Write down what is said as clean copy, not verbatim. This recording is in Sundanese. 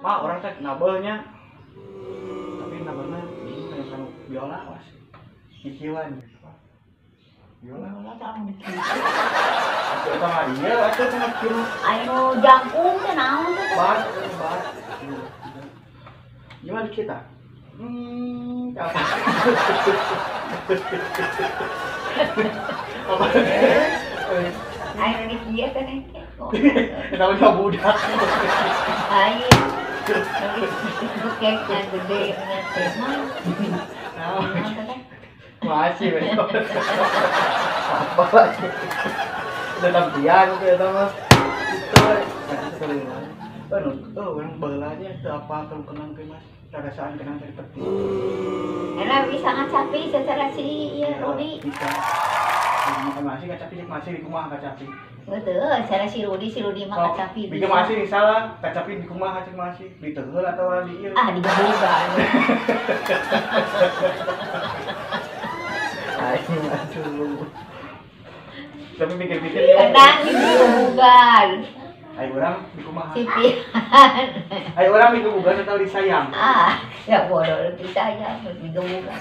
Mah orang teh nabelnya tapi nabelna bingung kayak kanu biola was kikiwan gitu Pak. Biola Biola teh anu dikieu. Atuh mah ieu atuh teh kieu. Anu jangkung teh naon teh? Bar, bar. Gimana kita? Apa? Apa? Ayo dikieu teh neng. Namanya budak. Ayo. Keknya gede nya teh mah. Masih apa lagi? Udah tampian itu ya mah. Itu nanti sekali. Oh, orang baheula nya teu apa kalau kenang ke Mas. Rarasaan kenang teh peti. Era bisa ngacapi secara si ieu Rudi. Bisa. Masih kacapi masih di kumaha kacapi. Betul, cara si Rudi mah kacapi. Bikin masih salah, kacapi di kumaha cek masih diteheul atawa di ieu. Ah, digebugan. Aing aduh. Tapi mikir-mikir ya. Kadang digebugan. Ayo urang di kumaha? Sipian. Ayo urang digebugan atau disayang? Ah, ya bodoh disayang, digebugan.